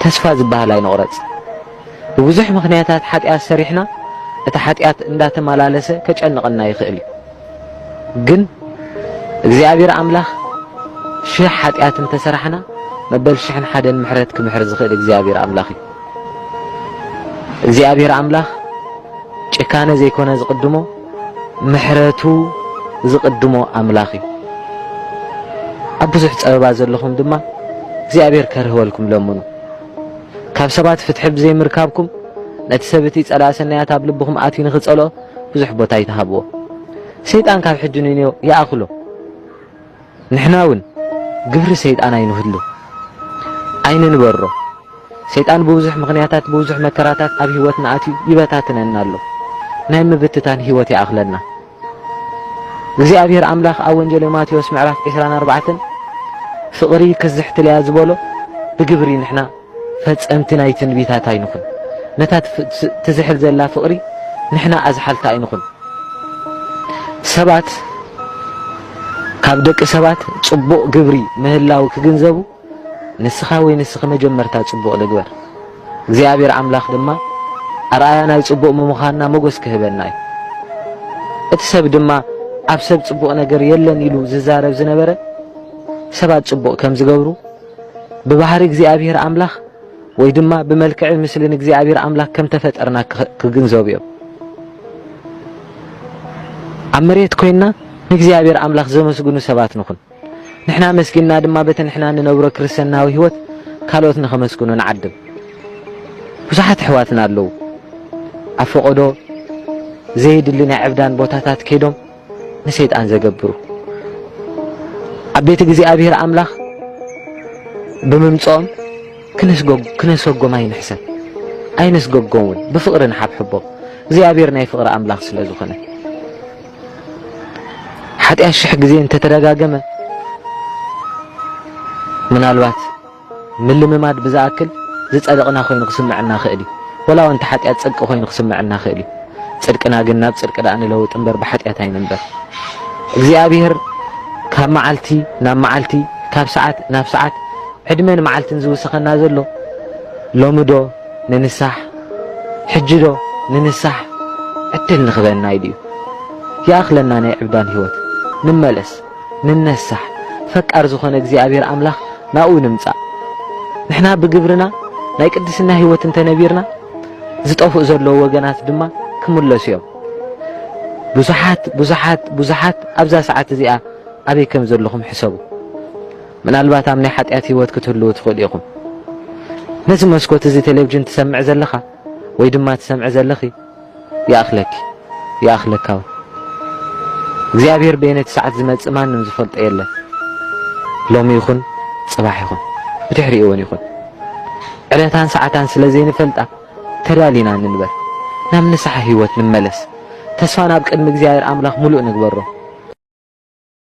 ተስፋ ዝበሃል ኣይንቑረጽ። ብብዙሕ ምኽንያታት ሓጢኣት ሰሪሕና፣ እቲ ሓጢኣት እንዳተመላለሰ ከጨንቐና ይኽእል እዩ። ግን እግዚኣብሔር ኣምላኽ ሽሕ ሓጢኣት እንተሰራሕና፣ መበል ሽሕን ሓደን ምሕረት ክምሕር ዝኽእል እግዚኣብሔር ኣምላኽ እዩ። እግዚኣብሔር ኣምላኽ ጭካነ ዘይኮነ ዝቕድሞ፣ ምሕረቱ ዝቕድሞ ኣምላኽ እዩ። ኣብ ብዙሕ ጸበባ ዘለኹም ድማ እግዚኣብሔር ከርህወልኩም ለምኑ። ካብ ሰባት ፍትሒ ብዘይምርካብኩም፣ ነቲ ሰብ እቲ ጸላኢ ሰናያት ኣብ ልብኹም ኣትዩ ንኽጸልኦ ብዙሕ ቦታ ኣይትሃብዎ። ሰይጣን ካብ ሕጂ ንንዮ ይኣኽሎ። ንሕና እውን ግብሪ ሰይጣን ኣይንህሉ፣ ኣይንንበሮ። ሰይጣን ብብዙሕ ምኽንያታት፣ ብብዙሕ መከራታት ኣብ ህይወትና ኣትዩ ይበታትነና ኣሎ። ናይ ምብትታን ህይወት ይኣኽለና። እግዚኣብሔር ኣምላኽ ኣብ ወንጌል ማቴዎስ ምዕራፍ ዕስራን ኣርባዕተን፣ "ፍቕሪ ክዝሕትልያ" ዝበሎ፣ ብግብሪ ንሕና ፈጸምቲ ናይ ትንቢታት ኣይንኹን። ነታ ትፍ-፣ ት-፣ ትዝሕል ዘላ ፍቕሪ ንሕና ኣዝሓልታ ኣይንኹን። ሰባት ካብ ደቂ ሰባት ጽቡቕ ግብሪ ምህላው ክግንዘቡ፣ ንስኻ ወይ ንስኺ መጀመርታ ጽቡቕ ንግበር። እግዚኣብሔር ኣምላኽ ድማ ኣርኣያ ናይ ጽቡቕ ምዃንና መጎስ ክህበና እዩ። እቲ ሰብ ድማ ኣብ ሰብ ጽቡቕ ነገር የለን ኢሉ ዝዛረብ ዝነበረ፣ ሰባት ጽቡቕ ከም ዝገብሩ፣ ብባህሪ እግዚኣብሔር ኣምላኽ ወይ ድማ ብመልክዕን ምስልን እግዚኣብሔር ኣምላኽ ከም ተፈጠርና ክኸ-፣ ክግንዘቡ እዮም። ኣብ መሬት ኮይንና ንእግዚኣብሔር ኣምላኽ ዘመስግኑ ሰባት ንኹን። ንሕና መስጊንና ድማ በቲ ንሕና ንነብሮ ክርስትያናዊ ህይወት ካልኦት ንኸመስግኑ ንዓድም። ብዙሓት ኣሕዋትና ኣለዉ፣ ኣብ ፈቐዶ ዘየድሊ ናይ ዕብዳን ቦታታት ከይዶም ንሰይጣን ዘገብሩ። ኣብ ቤት እግዚኣብሔር ኣምላኽ ብምምጽኦም ክነስጎግ-፣ ክነሰጎም ኣይንሕሰብ፣ ኣይነስገጎም እውን፣ ብፍቕሪ ንሓብሕቦም። እግዚኣብሔር ናይ ፍቕሪ ኣምላኽ ስለ ዝኾነ። ሓጢኣት ሽሕ ግዜ እንተተደጋገመ፣ ምናልባት ምልምማድ ብዝኣክል ዝጸደቕና ኮይኑ ክስምዐና ይኽእል እዩ። ወላ እውን እቲ ሓጢኣት ጽድቂ ኮይኑ ክስምዐና ይኽእል እዩ። ጽድቅና ግን ናብ ጽድቂ ደኣ ንለውጥ እምበር ብሓጢኣት ኣይንንበር። እግዚኣብሔር ካብ መዓልቲ ናብ መዓልቲ፣ ካብ ሰዓት ናብ ሰዓት፣ ዕድመን መዓልትን ዝውስኸና ዘሎ፣ ሎሚ ዶ ንንሳሕ፣ ሕጂ ዶ ንንሳሕ ዕድል ንኽበና ኢሉ እዩ። ይኣኽለና ናይ ዕብዳን ህይወት። ንመለስ፣ ንነሳሕ፣ ፈቃር ዝኾነ እግዚኣብሔር ኣምላኽ ናብኡ ንምጻእ። ንሕና ብግብርና ናይ ቅድስና ህይወት እንተነቢርና፣ ዝጠፍኡ ዘለዉ ወገናት ድማ ክምለሱ እዮም። ብዙሓት፣ ብዙሓት፣ ብዙሓት ኣብዛ ሰዓት እዚኣ ኣበይ ከም ዘለኹም ሕሰቡ። ምናልባት ኣብ ናይ ሓጢኣት ህይወት ክትህልዉ ትኽእሉ ኢኹም። ነዚ መስኮት እዚ ቴሌቪዥን ትሰምዕ ዘለኻ ወይ ድማ ትሰምዒ ዘለኺ፣ ይኣኽለኪ፣ ይኣኽለካ እውን። እግዚኣብሔር በየነይቲ ሰዓት ዝመጽእ ማንም ዝፈልጦ የለን። ሎሚ ይኹን ጽባሕ ይኹን፣ ብድሕሪኡ እውን ይኹን። ዕለታን ሰዓታን ስለ ዘይንፈልጣ፣ ተዳሊና ንንበር። ናብ ንስሓ ህይወት ንመለስ። ተስፋ ናብ ቅድሚ እግዚኣብሔር ኣምላኽ ምሉእ ንግበሮ።